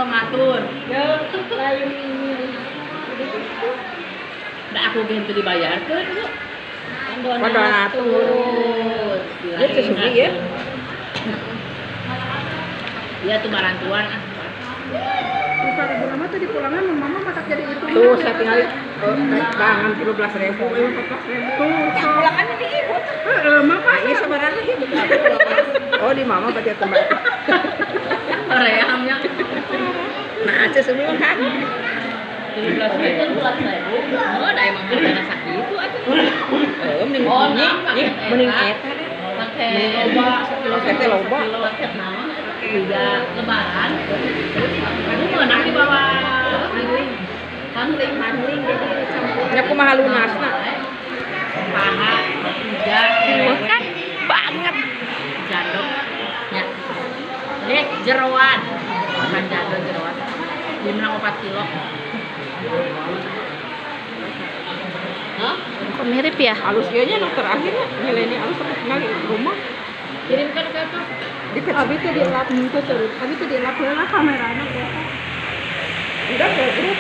Matur. Ya, lain. Da aku ge henteu dibayarkeun, Bu. Kan donatur. Ya sesungguhnya ya. Iya tuh marantuan ah. Tuh nama tuh di pulangan mama masak jadi itu. Tuh saya tinggal tangan 13.000, 14.000. Tuh, yang pulangan di ibu. Heeh, mama iya sebenarnya gitu. Oh, di mama berarti kembali. Reamnya. Nah, aja semua kan. 13.000, 14.000. Oh, da emang hargana sakitu atuh. Heeh, mending mending eta deh. Pakai loba, sekilo pakai loba. Paket naon? Tiga lebaran. Kamu meunang di bawah handling handling jadi campur. Nya kumaha lunasna? Paha, tiga, kan banget. Jandok. Ya. Dek jeroan. Makan jandok jeroan. Dia menang 4 kilo. Hah? Kok mirip ya? Halus ieu nya nu terakhirnya nilainya halus sampai tinggal di rumah. Kirimkan ke apa? Abi teh dilap henteu terus. Abi teh dilap heula kamerana kok. Udah ke grup.